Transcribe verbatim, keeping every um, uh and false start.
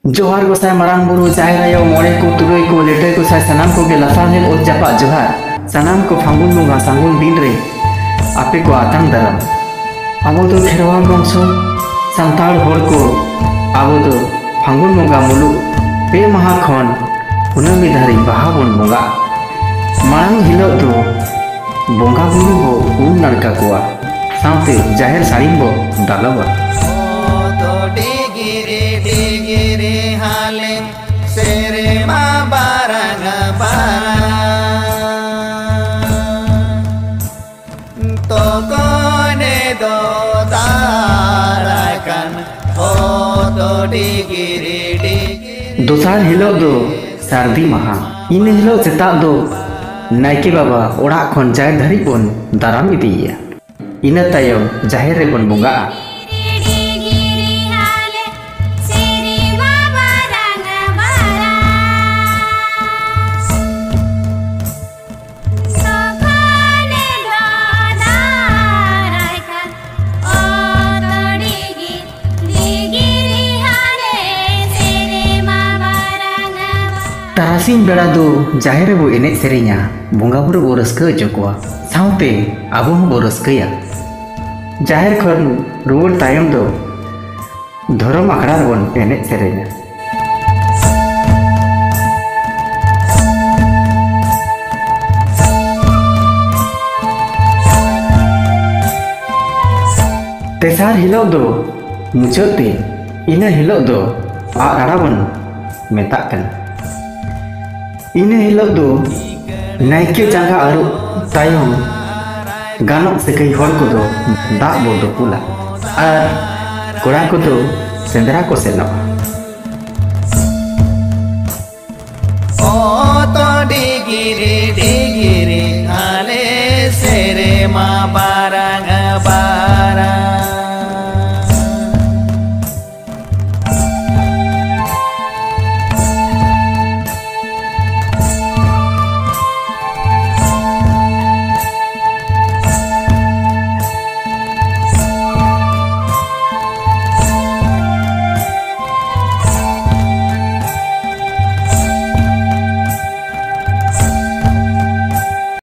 ᱡᱚᱦᱟᱨ ᱜᱚᱸᱥᱟᱭ ᱢᱟᱨᱟᱝ ᱵᱩᱨᱩ, ᱡᱟᱦᱮᱨ ᱟᱭᱳ, ᱢᱚᱬᱮ ᱠᱚ, ᱛᱩᱨᱩᱭ ᱠᱚ, ᱞᱤᱴᱟᱹ ᱜᱚᱸᱥᱟᱭ, ᱥᱟᱱᱟᱢ ᱠᱚᱜᱮ ᱞᱟᱥᱟᱲᱦᱮᱫ ᱚᱛ ᱡᱟᱯᱟᱜ ᱡᱚᱦᱟᱨ᱾ ᱥᱟᱱᱟᱢ ᱠᱚ ᱯᱷᱟᱹᱜᱩᱱ ᱵᱚᱸᱜᱟ ᱥᱟᱹᱜᱩᱱ ᱫᱤᱱ ᱨᱮ ᱟᱯᱮ ᱠᱚ ᱟᱛᱟᱝ ᱫᱟᱨᱟᱢ᱾ ᱟᱵᱚ ᱫᱚ ᱠᱷᱮᱨᱣᱟᱞ ᱵᱚᱝᱥᱚ ᱥᱟᱱᱛᱟᱲ ᱦᱚᱲ ᱠᱚ, ᱟᱵᱚ ᱫᱚ ᱯᱷᱟᱹᱜᱩᱱ ᱵᱚᱸᱜᱟ ᱢᱩᱞᱩᱜ ᱯᱮ ᱢᱟᱦᱟ ᱠᱷᱚᱱ ᱠᱩᱱᱟᱹᱢᱤ ᱫᱷᱟᱹᱨᱤᱡ ᱵᱟᱦᱟ ᱵᱚᱱ ᱵᱚᱸᱜᱟᱜᱼᱟ᱾ ᱢᱟᱲᱟᱝ ᱦᱤᱞᱳᱜ ᱫᱚ ᱵᱚᱸᱜᱟ ᱵᱩᱨᱩ ᱵᱚ ᱩᱢ ᱱᱟᱲᱠᱟ ᱠᱚᱣᱟ, ᱥᱟᱶᱛᱮ ᱡᱟᱦᱮᱨ ᱥᱟᱹᱲᱤᱢ ᱵᱚ ᱫᱟᱞᱚᱵᱟ᱾ ᱰᱤᱜᱤᱨᱤ ᱰᱤᱜᱤᱨᱤ ᱦᱟᱞᱮ ᱥᱮᱨᱢᱟ ᱵᱟᱨᱟᱝ ᱵᱟᱨᱟᱝ᱾ ᱛᱚᱠᱚᱱᱮ ᱫᱚ ᱫᱟᱨᱟᱭ ᱠᱟᱱ ᱚᱛᱚ ᱰᱤᱜᱤᱨᱤ ᱰᱤᱜᱤᱨᱤ᱾ ᱫᱚᱥᱟᱨ ᱦᱤᱞᱳᱜ ᱫᱚ ᱥᱟᱹᱨᱫᱤ ᱢᱟᱦᱟ᱾ ᱤᱱᱟᱹ ᱦᱤᱞᱳᱜ ᱥᱮᱛᱟᱜ ᱫᱚ ᱱᱟᱭᱠᱮ ᱵᱟᱵᱟ ᱚᱲᱟᱜ ᱠᱷᱚᱱ ᱡᱟᱦᱮᱨ ᱫᱷᱟᱹᱨᱤᱡ ᱵᱚᱱ ᱫᱟᱨᱟᱢ ᱤᱫᱤᱭᱮᱭᱟ᱾ ᱤᱱᱟᱹ ᱛᱟᱭᱚᱢ ᱡᱟᱦᱮᱨ ᱨᱮᱵᱚᱱ ᱵᱚᱸᱜᱟᱜᱼᱟ᱾ ᱛᱟᱨᱟᱥᱤᱧ ᱵᱮᱲᱟ ᱫᱚ ᱡᱟᱦᱮᱨ ᱨᱮᱵᱚ ᱮᱱᱮᱡ ᱥᱮᱨᱮᱧᱟ, ᱵᱚᱸᱜᱟ ᱵᱩᱨᱩ ᱵᱚ ᱨᱟᱹᱥᱠᱟᱹ ᱦᱚᱪᱚ ᱠᱚᱣᱟ, ᱥᱟᱶᱛᱮ ᱟᱵᱚ ᱦᱚᱸᱵᱚ ᱨᱟᱹᱥᱠᱟᱹᱭᱟ᱾ ᱡᱟᱦᱮᱨ ᱠᱷᱚᱱ ᱨᱩᱣᱟᱹᱲ ᱛᱟᱭᱚᱢ ᱫᱚ ᱫᱷᱚᱨᱚᱢ ᱟᱠᱷᱲᱟ ᱨᱮᱵᱚᱱ ᱮᱱᱮᱡ ᱥᱮᱨᱮᱧᱟ᱾ ᱛᱮᱥᱟᱨ ᱦᱤᱞᱳᱜ ᱫᱚ ᱢᱩᱪᱟᱹᱫ ᱫᱤᱱ, ᱤᱱᱟᱹ ᱦᱤᱞᱳᱜ ᱫᱚ ᱟᱜ ᱨᱟᱲᱟ ᱵᱚᱱ ᱢᱮᱛᱟᱜ ᱠᱟᱱᱟ᱾ ᱤᱱᱟᱹ ᱦᱤᱞᱳᱜ ᱫᱚ ᱱᱟᱭᱠᱮ ᱡᱟᱸᱜᱟ ᱟᱹᱨᱩᱵ ᱛᱟᱭᱚᱢ ᱜᱟᱱᱚᱜ ᱥᱟᱹᱜᱟᱹᱭ ᱦᱚᱲ ᱠᱚᱫᱚ ᱫᱟᱜ ᱵᱚ ᱫᱩᱯᱩᱞᱟ ᱟᱨ ᱠᱚᱲᱟ ᱠᱚᱫᱚ ᱥᱮᱸᱫᱽᱨᱟ ᱠᱚ ᱥᱮᱱᱚᱜᱼᱟ᱾ ᱚᱛᱚ ᱰᱤᱜᱤᱨᱤ ᱰᱤᱜᱤᱨᱤ ᱟᱞᱮ ᱥᱮᱨᱢᱟ ᱵᱟᱨᱟᱝ